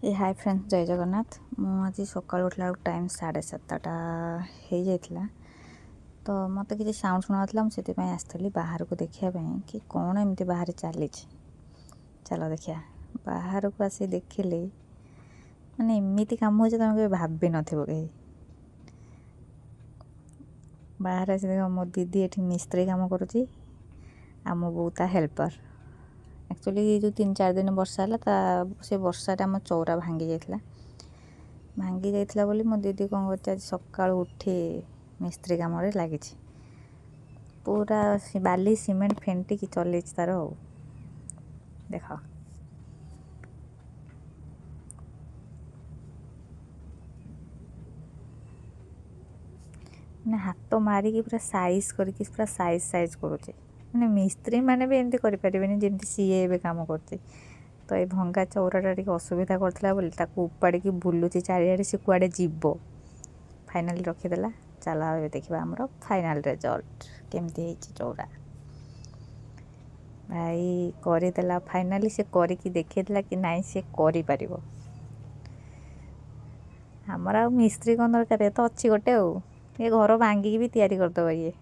ଏ high friends, ଜୟ ଜଗନ୍ନାଥ। ମୁଁ ଆଜି ସକାଳୁ ଉଠିଲା ବେଳକୁ ଟାଇମ୍ 7:30 ହେଇଯାଇଥିଲା। ତ ମୋତେ କିଛି ସାଉଣ୍ଡ ଶୁଣାଉଥିଲା, ମୁଁ ସେଥିପାଇଁ ଆସିଥିଲି ବାହାରକୁ ଦେଖିବା ପାଇଁ କି କ'ଣ ଏମିତି ବାହାରେ ଚାଲିଛି। ଚାଲ ଦେଖିବା। ବାହାରକୁ ଆସି ଦେଖିଲି, ମାନେ ଏମିତି କାମ ହେଉଛି, ତୁମେ କେବେ ଭାବି ନଥିବ କେହି। ବାହାରେ ଆସି ଦେଖ, ମୋ ଦିଦି ଏଠି ମିସ୍ତ୍ରୀ କାମ କରୁଛି ଆଉ ମୋ ବୋଉ ତା ହେଲ୍ପର୍। ଆକ୍ଚୁଆଲି ଯେଉଁ 3-4 ଦିନ ବର୍ଷା ହେଲା, ତା ସେ ବର୍ଷାରେ ଆମ ଚଉରା ଭାଙ୍ଗି ଯାଇଥିଲା। ଭାଙ୍ଗି ଯାଇଥିଲା ବୋଲି ମୋ ଦିଦି କ'ଣ କରିଛି, ଆଜି ସକାଳୁ ଉଠି ମିସ୍ତ୍ରୀ କାମରେ ଲାଗିଛି। ପୁରା ବାଲି ସିମେଣ୍ଟ ଫେଣ୍ଟିକି ଚଲେଇଛି ତାର। ଆଉ ଦେଖ, ମାନେ ହାତ ମାରିକି ପୁରା ସାଇଜ୍ କରିକି, ପୁରା ସାଇଜ୍ ସାଇଜ୍ କରୁଛି। ମାନେ ମିସ୍ତ୍ରୀ ମାନେ ବି ଏମିତି କରିପାରିବେନି ଯେମିତି ସିଏ ଏବେ କାମ କରୁଛି। ତ ଏ ଭଙ୍ଗା ଚଉରାଟା ଟିକେ ଅସୁବିଧା କରିଥିଲା ବୋଲି ତାକୁ ଉପାଡ଼ିକି ବୁଲୁଛି ଚାରିଆଡ଼େ, ସେ କୁଆଡ଼େ ଯିବ। ଫାଇନାଲି ରଖିଦେଲା। ଚାଲ ଏବେ ଦେଖିବା ଆମର ଫାଇନାଲ୍ ରେଜଲ୍ଟ କେମିତି ହେଇଛି ଚଉରା। ଭାଇ କରିଦେଲା ଫାଇନାଲି, ସେ କରିକି ଦେଖେଇଦେଲା କି ନାଇଁ ସେ କରିପାରିବ। ଆମର ଆଉ ମିସ୍ତ୍ରୀ କ'ଣ ଦରକାର, ଏ ତ ଅଛି ଗୋଟେ, ଆଉ ଏ ଘର ଭାଙ୍ଗିକି ବି ତିଆରି କରିଦେବ ଇଏ।